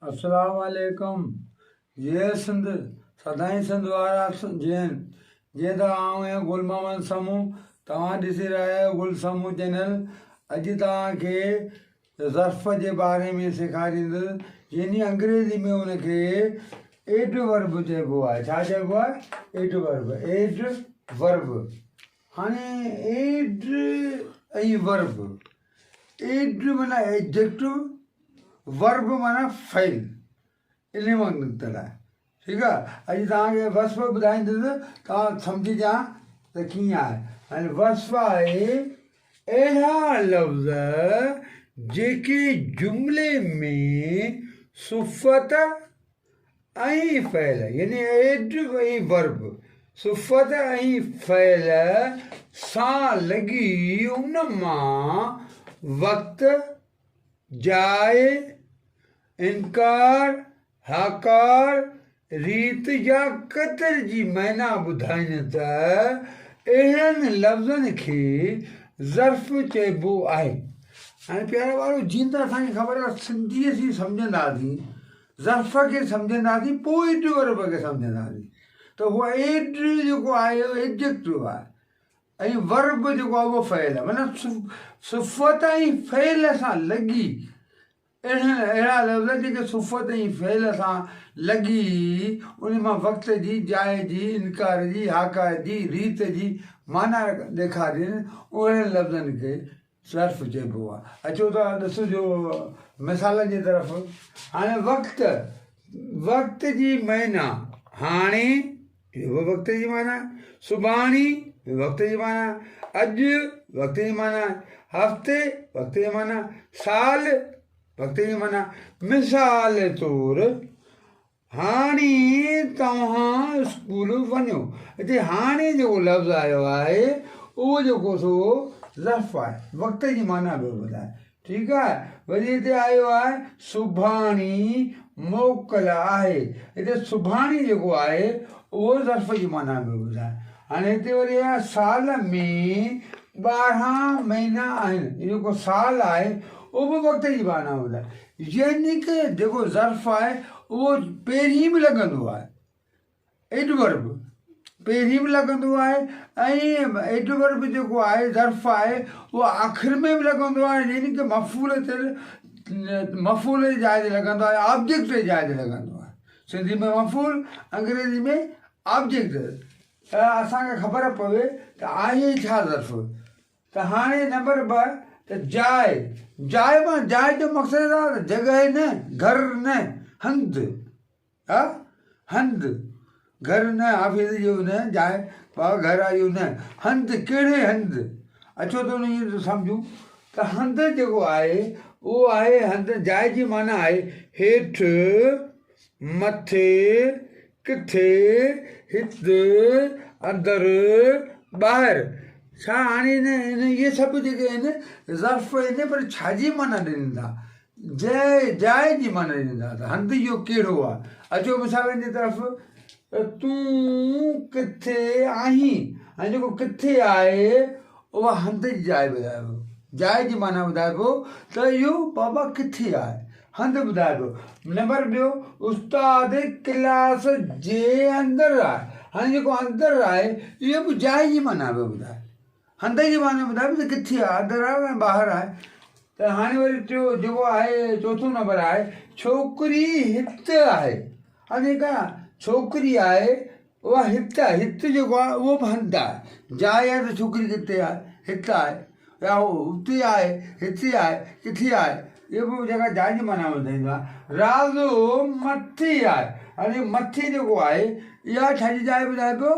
السلام عليڪم جيئي سنڌ سدائين سنڌ وارا جيئن جيئن ته آئون آهيان گل محمد سمون توهان ڏسي رهيا آهيو گل سمون چينل اڄ توهان کي ظرف جي باري ۾ سيکاريندس يعني انگريزي ۾ ان کي ايڊ ورب چئبو آهي ڇا چئبو آهي ايڊ ورب ايڊ ورب هاڻي ايڊ ۽ ورب ايڊ معنيٰ ايڊجيڪٽو ورب معنيٰ فعل انهي مان نڪتل آهي ٺيڪ آهي اڄ توهان کي وصف ٻڌائيندس توهان سمجهجا ته ڪيئن آهي هاڻي وصف آهي اهڙا لفظ جيڪي جملي ۾ صفت ۽ فعل يعني ايڊ ۽ ورب صفت ۽ فعل سان لڳي ان مان وقت، جاء، انڪار، هاڪار، ريت يا قدر جي معنيٰ ٻڌائين ته اهڙن لفظن کي ظرف چئبو آهي. هاڻي پيارا ٻارو جيئن ته اسان کي خبر آهي سنڌي اسين سمجهنداسين ظرف کي سمجهنداسين پوء ايڊ ورب کي سمجهنداسين ته هو ايڊ جيڪو آهي اهو ايڊجيڪٽو آهي ۽ ورب جيڪو آهي اهو فعل آهي معنيٰ صفت ۽ فعل سان لڳي اهڙا اهڙا لفظ جيڪي صفت ۽ فعل سان لڳي ان مان وقت جي جاء جي انڪار جي هاڪار جي ريت جي معنيٰ ڏيکارين اهڙن لفظن کي صرف چئبو آ. اچو ته ڏسجو مثالن جي طرف. هاڻي وقت، وقت جي معنيٰ هاڻي، اهو به وقت جي معنيٰ، سڀاڻي، وقت جي معنيٰ، اڄ، وقت جي معنيٰ، هفتي، وقت جي معنيٰ، سال، وقت جي معنيٰ. مثال طور. هاڻي توهان اسڪول وڃو. هتي هاڻي جيڪو لفظ آيو آهي اهو جيڪو سو ظرف آهي وقت جي معنيٰ پيو ٻڌائي ٺيڪ آهي وري هتي آيو آهي سڀاڻي موڪل آهي هتي سڀاڻي جيڪو آهي اهو ظرف جي معنيٰ پيو ٻڌائي هاڻي هتي وري آيو سال ۾ 12 مهينا آهن هي جيڪو سال آهي اهو به وقت جي معنيٰ ٻڌائي يعني ڪه جيڪو ظرف آهي اهو پهرين به لڳندو آهي ايڊورب پهرين به لڳندو آهي ۽ ايڊورب جيڪو آهي ظرف آهي اهو آخر ۾ به لڳندو آهي يعني ڪه مفعول تي مفعول جي جاء تي لڳندو آهي آبجيڪٽ جي جاء تي لڳندو آهي سنڌي ۾ مفعول انگريزي ۾ آبجيڪٽ ته اسان کي خبر پوي ته آهي ڇا ظرف ته هاڻي نمبر 2 ته جاء، جاء مان جاء جو مقصد آهي ته جڳهه نه، گهر نه، هنڌ، ها هنڌ، گهر نه، آفيس جو نه، جاء بابا گهر آهي اهو نه، هنڌ ڪهڙي هنڌ، اچو ته ان کي سمجهون ته هنڌ جيڪو آهي اهو آهي هنڌ جاء جي معنيٰ آهي هيٺ، مٿي، ڪٿي، هت، اندر، ٻاهر. ڇا هاڻي ان اهي سڀ جيڪي آهن ظرف آهن پر ڇا جي معنيٰ ڏين ٿا؟ جاء جاء جي معنيٰ ڏين ٿا ته هنڌ اهو ڪهڙو آهي؟ اچو مثالن جي طرف ته تون ڪٿي آهين؟ هاڻي جيڪو ڪٿي آهي اها هنڌ جي جاء ٻڌائي پيو. جاء جي معنيٰ ٻڌائي پيو ته اهو بابا ڪٿي آهي؟ هنڌ ٻڌائي پيو. نمبر ٻيو استاد ڪلاس جي اندر آهي. هاڻي جيڪو اندر آهي اهو به جاء جي معنيٰ پيو ٻڌائي. هنڌ جي معنيٰ ٻڌائي پيو ته ڪٿي آهي اندر آهي يا ٻاهر آهي. ته هاڻي وري ٽيو جيڪو آهي چوٿون نمبر آهي ڇوڪري هت آهي. هاڻي جيڪا ڇوڪري آهي اها هت آهي، هت جيڪو آهي اهو به هنڌ آهي، جاء آهي ته ڇوڪري ڪٿي آهي، هت آهي يا هو هتي آهي، هتي آهي، ڪٿي آهي، اهو به جيڪا جاء جي معنيٰ ٻڌائيندو آهي. رازو مٿي آهي، هاڻي مٿي جيڪو آهي اها ڇا جي جاء ٻڌائي پيو،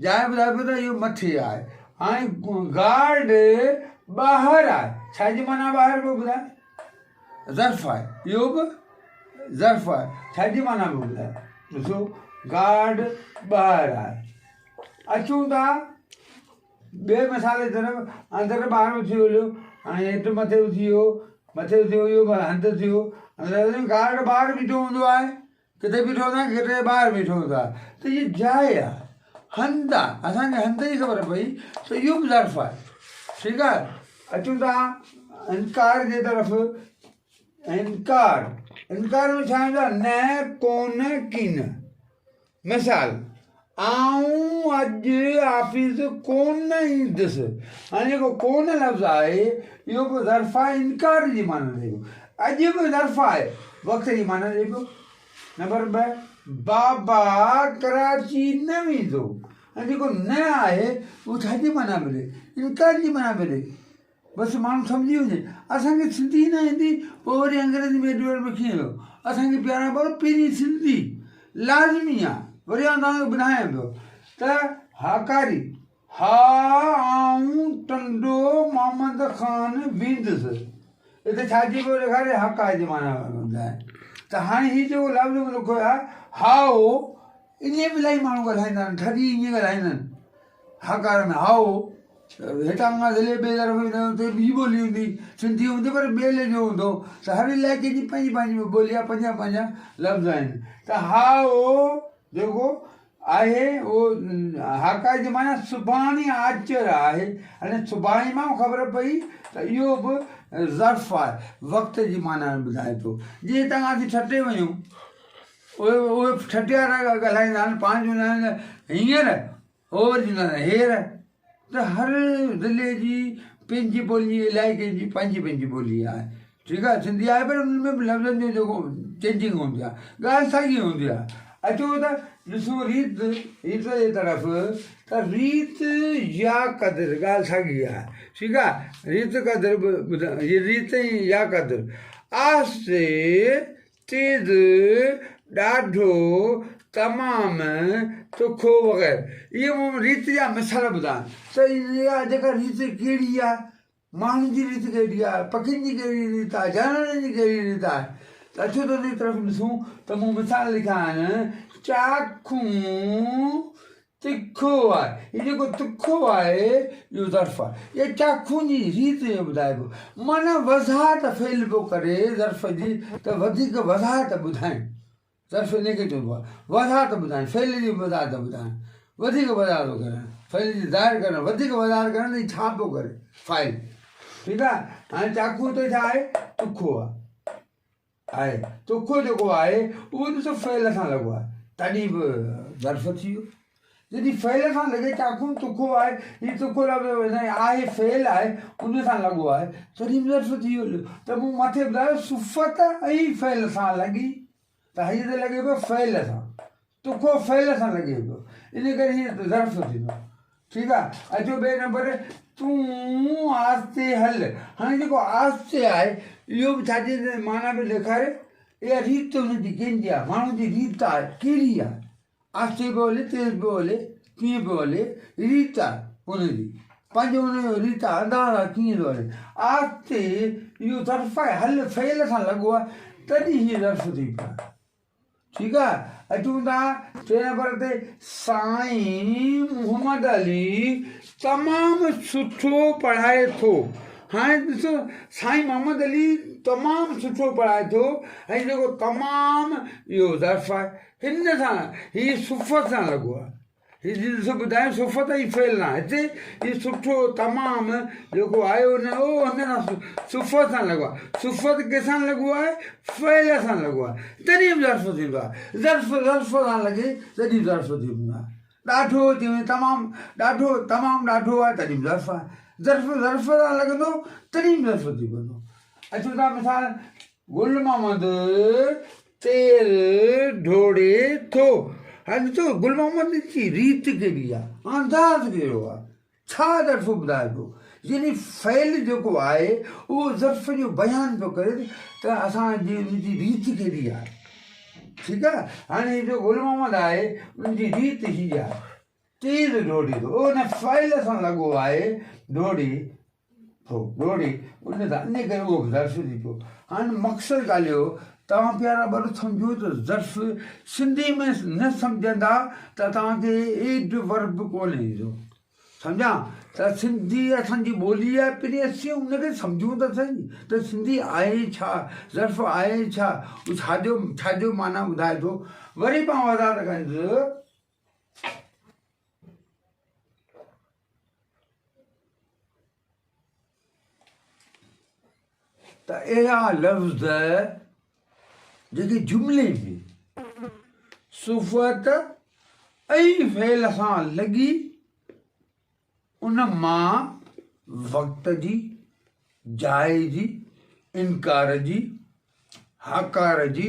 جاء ٻڌائي پيو ته اهو مٿي آهي. هاڻي گارڊ ٻاهر آهي، ڇا جي معنيٰ ٻاهر پيو ٻڌائي؟ ظرف آهي اهو به ظرف آهي ڇا جي معنيٰ ۾ ٻڌايو ڏسو گارڊ ٻاهر آهي اچون ٿا ٻئي مثال جي طرف اندر ٻاهر اٿي هليو هاڻي هيٺ مٿي اٿي ويو مٿي اٿي ويو اهو هنڌ ٿيو گارڊ ٻاهر بيٺو هوندو آهي ڪٿي بيٺو هوندو آهي ڪٿي ٻاهر بيٺو هوندو آهي ته هي جاء آهي هنڌ آهي اسان کي هنڌ جي خبر پئي ته اهو به ظرف آهي ٺيڪ آهي اچون ٿا انڪار جي طرف انڪار انڪار ۾ ڇا ايندو آهي؟ نه، ڪونه، ڪين. مثال، آئون اڄ آفيس ڪونه ايندس. هاڻي جيڪو ڪونه لفظ آهي اهو به ظرف آهي انڪار جي معنيٰ ڏئي پيو. اڄ به ظرف آهي وقت جي معنيٰ ڏئي پيو. نمبر 2، بابا ڪراچي نه ويندو. هاڻي جيڪو نه آهي اهو ڇا جي معنيٰ پيو ڏئي؟ انڪار جي معنيٰ پيو ڏئي. بس ماڻهو سمجهي وڃي. اسان کي سنڌي نه ايندي پوء وري انگريزي ۾ ايڊورڊ ۾ ڪيئن ويو. اسان کي پيارا ٻارو پهرين سنڌي لازمي آ. وري آئون توهان کي ٻڌايان پيو ته هاڪاري ها آئون ٽنڊو محمد خان ويندس. هتي ڇا جي پيو ڏيکاري هاڪاري جي معنيٰ ٻڌائي ته هاڻي هي جيڪو لفظ مون لکيو آهي هائو ائين به الاهي ماڻهو ڳالهائيندا آهن ٺري ائين ڳالهائيندا آهن هاڪار ۾ هائو هتان کان ضلعي ٻئي طرف ويندا آهيون اتي ٻي ٻولي هوندي سنڌي هوندي پر ٻئي لهجو هوندو ته هر علائقي جي پنهنجي پنهنجي ٻولي آهي پنهنجا پنهنجا لفظ آهن ته هائو جيڪو آهي اهو هاڪار جي معنيٰ سڀاڻي آچر آهي هاڻي سڀاڻي مان خبر پئي ته اهو به ظرف آهي وقت جي معنيٰ ٻڌائي ٿو جي هتان کان اسين ٺٽي وڃون اهي اهي ٺٽي وارا ڳالهائيندا آهن پاڻ چوندا آهن هينئر هو وري چوندا آهن هير ته هر ضلعي جي پنهنجي ٻولي علائقي جي پنهنجي پنهنجي ٻولي آهي ٺيڪ آهي سنڌي آهي پر ان ۾ به لفظن جو جيڪو چينجنگ هوندي آهي ڳالهه ساڳي هوندي آهي اچو ته ڏسون ريت ريت جي طرف ته ريت يا قدر ڳالهه ساڳي آهي ٺيڪ آهي ريت قدر به ريت يا قدر آهستي تيز، ڏاڍو، تمام، تکو وغيره. اهي مون ريت جا مثال ٻڌايا ته اها جيڪا ريت ڪهڙي آهي، ماڻهن جي ريت ڪهڙي آهي، پکين جي ڪهڙي ريت آهي، جانورن جي ڪهڙي ريت آهي ته اچو ته ان جي طرف ڏسون ته مون مثال لکيا آهن، چاکون تکو آهي، هي جيڪو تکو آهي اهو ظرف آهي. اها چاخون جي ريت جو ٻڌائي پيو. معنيٰ وضاحت فعل پيو ڪري ظرف جي ته وڌيڪ وضاحت ٻڌائڻ. ظرف انهي کي چئبو آهي. وضاحت ٻڌائڻ، فعل جي وضاحت ٻڌائڻ، وڌيڪ وضاحت ڪرڻ، فعل جي ظاهر ڪرڻ، وڌيڪ وضاحت ڪرڻ ته هي ڇا پيو ڪري فاعل. ٺيڪ آهي. هاڻي چاخون هتي ڇا آهي؟ تکو آهي. آهي. تکو جيڪو آهي اهو ڏسو فعل سان لڳو آهي تڏهن به ظرف ٿي ويو. جڏهن فعل سان لڳي چاڪون تکو آهي هي تکو لفظ آهي فعل آهي ان سان لڳو آهي تڏهن به ظرف ٿي ويو ته مون مٿي ٻڌايو صفت ۽ فعل سان لڳي ته هي ته لڳي پيو فعل سان تکو فعل سان لڳي پيو ان ڪري هي ظرف ٿيندو ٺيڪ آ اچو ٻئي نمبر تون آهستي هل هاڻي جيڪو آهستي آهي اهو به ڇا جي معنيٰ پيو ڏيکاري اها ريت هن جي ڪنهن جي آهي ماڻهو جي ريت آهي ڪهڙي آهي آهستي پيو هلي تيز پيو هلي ڪيئن پيو هلي ريت آهي هن جي پنهنجو هن جو ريت آهي انداز آهي ڪيئن ٿو هلي آهستي اهو ظرف آهي هل فعل سان لڳو آهي تڏهن هي ظرف ٿي پيو آهي ٺيڪ آ اچون ٿا ٽئين نمبر تي سائين محمد علي تمام سٺو پڙهائي ٿو هاڻي ڏسو سائين محمد علي تمام سٺو پڙهائي ٿو ۽ جيڪو تمام اهو ظرف آهي هن سان هي صفت سان لڳو آهي هي ڏسو ٻڌايو صفت ۽ فعل نه هتي هي سٺو تمام جيڪو آيو نه اهو هن سان صفت سان لڳو آهي صفت ڪنهن سان لڳو آهي فعل سان لڳو آهي تڏهن به ظرف ٿيندو آهي ظرف ظرف سان لڳي تڏهن به ظرف ٿيندو آهي ڏاڍو ٿي وڃي تمام ڏاڍو تمام ڏاڍو آهي تڏهن به ظرف آهي ظرف ظرف سان لڳندو تڏهن به ظرف ٿي پوندو اچو ٿا مثال گل محمد تيل ڍوڙي ٿو. هاڻي ڏسو گل محمد جي ريت ڪهڙي آ، انداز ڪهڙو آ، ڇا ظرف ٻڌائي پيو. يعني فعل جيڪو آهي اهو ظرف جو بيان پيو ڪري ته اسان جي ان جي ريت ڪهڙي آهي. ٺيڪ آ، هاڻي هي جو گل محمد آهي ان جي ريت هي آهي، تيز ڍوڙي ٿو، اهو ان فعل سان لڳو آهي ڍوڙي ٿو ڊوڙي ان سان ان ڪري اهو به ظرف ٿي پيو. هاڻي مقصد ڳالهه اهو توهان پيارا ٻارو سمجهو ته ظرف سنڌي ۾ نه سمجهندا ته توهان کي ايڊ ورب ڪونه ايندو سمجهان ته سنڌي اسان جي ٻولي آهي پهرين اسين ان کي سمجهون ته سهي ته سنڌي آهي ڇا ظرف آهي ڇا اهو ڇا جو ڇا جو معنيٰ ٻڌائي ٿو وري مان وضاحت ڪندس. ته اهڙا لفظ جيڪي جملي ۾ صفت ۽ فعل سان لڳي ان مان وقت جي، جاء جي، انڪار جي، هاڪار جي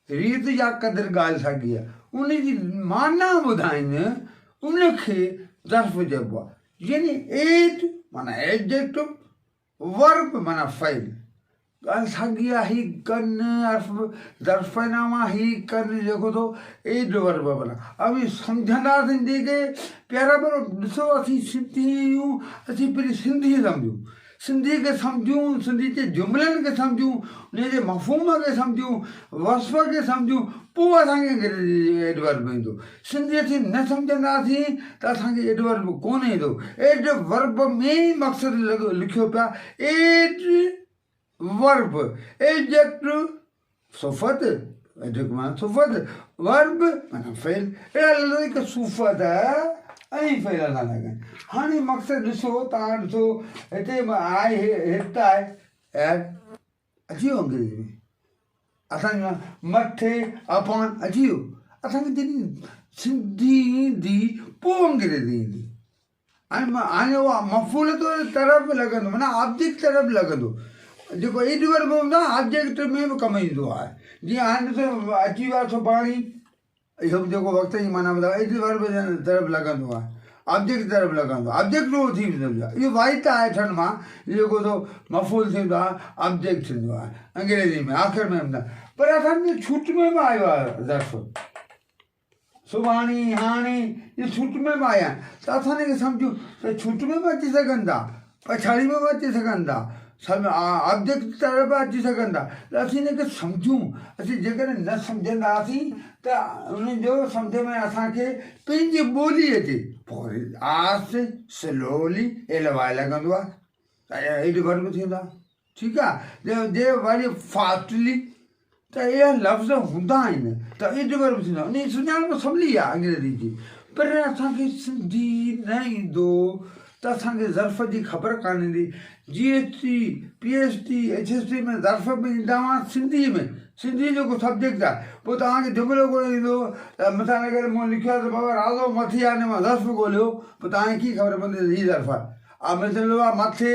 ريت يا قدر ڳالهه ساڳي آهي، ان جي معنيٰ ٻڌائين ان کي ظرف چئبو آهي. يعني ايڊ معنيٰ ايڊجيڪٽو، ورب معنيٰ فعل. ڳالهه ساڳي آهي هي ڪن حرف ظرف نام آهي هي ڪن جيڪو ٿو ايڊ ورب معنيٰ اوهين سمجهندا سنڌي کي پيارا ٻارو ڏسو اسين سنڌي آهيون اسين پهرين سنڌي سمجهون سنڌي کي سمجهون سنڌي جي جملن کي سمجهون ان جي مفهوم کي سمجهون وصف کي سمجهون پوء اسان کي انگريزي جو ايڊ ورب ايندو سنڌي اسين نه سمجهنداسين ته اسان کي ايڊ ورب ڪونه ايندو. ايڊ ورب ۾ ئي مقصد لکيو پيا ايڊ ورب ايڊجيڪٽو صفت ايڊجيڪٽو معنيٰ صفت ورب معنيٰ فعل اهڙا لفظ هڪ صفت ۽ فعل سان لڳن. هاڻي مقصد ڏسو توهان ڏسو هتي آء هت آهي ايڊ اچي ويو انگريزي ۾ اسان جو مٿي اپان اچي ويو اسان کي جڏهن سنڌي ايندي پوء انگريزي ايندي ۽ هاڻي اها مفعول طور طرف لڳندو معنيٰ آبجيڪٽ طرف لڳندو جيڪو ايڊورب هوندو آهي آبجيڪٽ ۾ به ڪم ايندو آهي جيئن هاڻي ڏسو اچي ويو آهي سڀاڻي اهو به جيڪو وقت جي معنيٰ ٻڌايو ايڊورب طرف لڳندو آهي آبجيڪٽ طرف لڳندو آهي آبجيڪٽ اهو ٿي ويندو آهي اهو وائٽ آهي ٺن مان جيڪو سو مفعول ٿيندو آهي آبجيڪٽ ٿيندو آهي انگريزي ۾ آخر ۾ ايندا پر اسان جي ڇوٽ ۾ به آيو آهي ظرف سڀاڻي هاڻي اهي ڇوٽ ۾ به آيا آهن ته اسان هن کي سمجهون ته ڇوٽ ۾ به اچي سگهن ٿا پڇاڙي ۾ به اچي سگهن ٿا، آبجيڪٽ طرح به اچي سگهن ٿا ته اسين ان کي سمجهون، اسين جيڪڏهن نه سمجهنداسين ته ان جو سمجهه ۾ اسان کي پنهنجي ٻولي اچي پوء وري آهستي سلولي ايل واء لڳندو آهي ته ايڊورب ٿيندو آهي ٺيڪ آهي جي وري فاسٽلي ته اهڙا لفظ هوندا آهن ته ايڊورب ٿيندو آهي ان جي سڃاڻپ سولي آهي انگريزي جي پر اسان کي سنڌي نه ايندو ته اسان کي ظرف جي خبر ڪانه ايندي G S T P S T H S T ۾ ظرف به ايندا هئا سنڌي ۾ سنڌي جيڪو سبجيڪٽ آهي پوء توهان کي جملو ڪونه ايندو ته مثال اگر مون لکيو آهي ته بابا رازو مٿي آهي ان مان ظرف ڳوليو پوء توهان کي ڪيئن خبر پوندي ته هي ظرف آهي آ مثال مٿي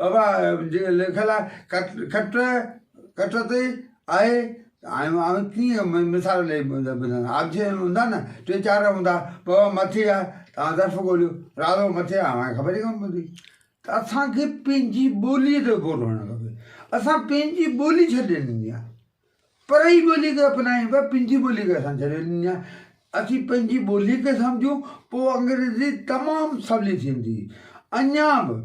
بابا جيڪي لکيل آهي کٽ کٽ تي آهي هاڻي آئون ڪيئن مثال ڏئي ٻڌايان آبجي هوندا نه ٽي چار هوندا بابا مٿي آهي توهان ظرف ڳوليو رازو مٿي آهي اوهان کي خبر ئي ڪونه پوندي ته اسان کي پنهنجي ٻوليء تي غور هئڻ کپي اسان پنهنجي ٻولي ڇڏي ڏني آهي پرائي ٻولي کي اپنايون پيا پنهنجي ٻولي کي اسان ڇڏي ڏني آهي اسين پنهنجي ٻولي کي سمجهون پوء انگريزي تمام سولي ٿيندي اڃا به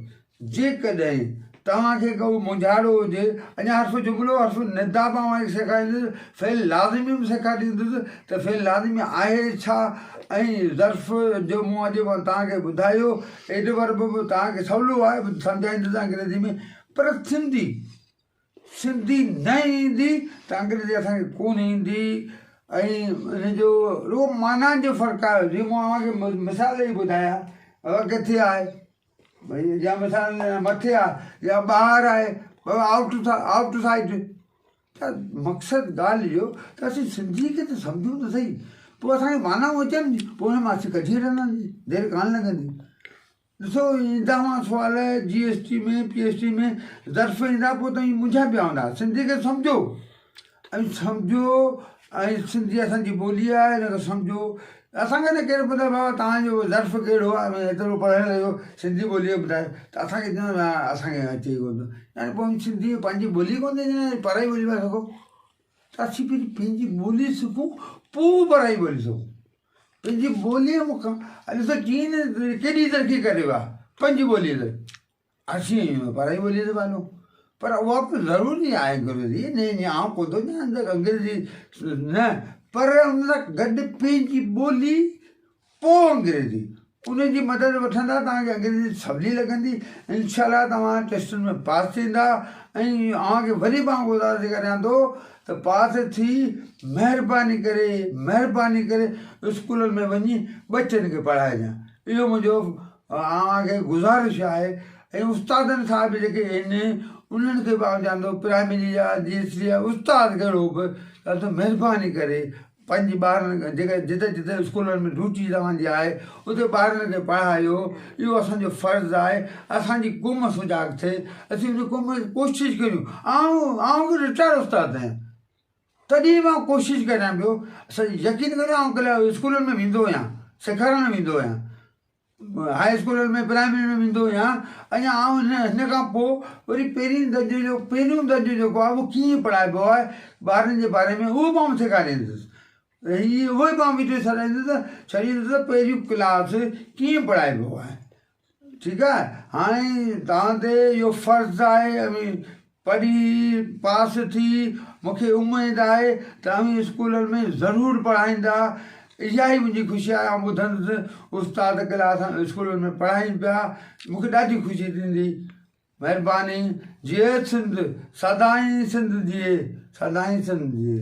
جيڪڏهن توهان کي ڪو مونجهارو هجي، اڃا حرف جملو، حرف ندا به اوهان کي سيکاريندس، فعل لازمي به سيکاريندس ته فعل لازمي آهي ڇا ۽ ظرف جو مون اڄ توهان کي ٻڌايو، ايڊورب به توهان کي سولو آهي سمجهائيندس انگريزي ۾ پر سنڌي سنڌي نه ايندي ته انگريزي اسان کي ڪونه ايندي ۽ ان جو رڳو معنيٰ جو فرق آهي جيئن مون اوهان کي مثال ڏئي ٻڌايا ڪٿي آهي ڀئي يا مثال مٿي آ يا ٻاهر آهي بابا آئوٽ آئوٽ سائيڊ ته مقصد ڳالهه اهو ته اسين سنڌي کي ته سمجهون ته سهي پوء اسانکي معنائون اچن پوء ان مان اسين ڪڍي وٺنداسين دير ڪانه لڳندي ڏسو ايندا هئا سوال جي S T ۾ P S T ۾ ظرف ايندا پوء توهين منجها پيا هوندا سنڌي کي سمجهو ۽ سمجهو ۽ سنڌي اسان جي ٻولي آهي ان کي سمجهو اسان کي نه ڪير ٻڌائي بابا توهان جو ظرف ڪهڙو آهي ايترو پڙهيل آهيو سنڌي ٻولي ٻڌايو ته اسان کي چوندا اسان کي اچي ئي ڪونه ٿو يعني پوء سنڌي پنهنجي ٻولي ڪونه ٿي اچي پرائي ٻولي پيا سکو ته اسين پهرين پنهنجي ٻولي سکون پوء پرائي ٻولي سکون پنهنجي ٻوليء مون ڏسو چين ڪيڏي ترقي ڪري ويو آهي پنهنجي ٻوليء تي اسين پرائي ٻوليء تي پالون پر اها به ضروري آهي انگريزي نه ائين آئون ڪونه ٿو چاهيان ته انگريزي نه پر ان سان گڏ پنهنجي ٻولي پوء انگريزي ان جي مدد وٺندا توهان کي انگريزي سولي لڳندي انشاء الله توهان ٽيسٽن ۾ پاس ٿيندا ۽ اوهان کي وري به آئون گذارش ڪريان ٿو ته پاس ٿي مهرباني ڪري مهرباني ڪري اسڪولن ۾ وڃي ٻچن کي پڙهائجان اهو منهنجو اوهان کي گذارش آهي ۽ استادن صاحب جيڪي آهن انهن کي به آئون چوان ٿو پرائمري جا جي ايس جا استاد ڪهڙو به ته مهرباني ڪري پنهنجي ٻارن کي جيڪي جتي جتي اسڪولن ۾ ڊيوٽي توهان جي آهي اتي ٻارن کي پڙهايو اهو اسان جو فرض آهي اسان جي قوم سجاڳ ٿئي اسين ان قوم جي ڪوشش ڪريون آئون آئون به رٽائر استاد آهيان تڏهن به آئون ڪوشش ڪريان پيو يقين ڪريو آئون ڪلهه اسڪولن ۾ ويندو آهيان سيکارڻ ويندو آهيان هاء اسڪولن ۾ پرائمري ۾ ويندو هيان اڃا آئون هن هن کان پوء وري پهرين درجي جو پهريون درجو جيڪو آهي اهو ڪيئن پڙهائبو آهي ٻارن جي باري ۾ اهو به آئون سيکاريندس هي اهو به آئون وڊيو ڇڏائيندس ڇڏيندس ته پهريون ڪلاس ڪيئن پڙهائبو آهي ٺيڪ آهي هاڻي توهان تي اهو فرض آهي اوهين پڙهي پاس ٿي مون کي اميد آهي ته اوهين اسڪولن ۾ ضرور پڙهائيندا. اها ئي منهنجي خوشي آهي. آئون ٻڌندس استاد ڪلاس اسڪولن ۾ پڙهائين پيا مون کي ڏاڍي خوشي ٿيندي. مهرباني. جيئي سنڌ سدائين سنڌ جيئي سدائين سنڌ جيئي.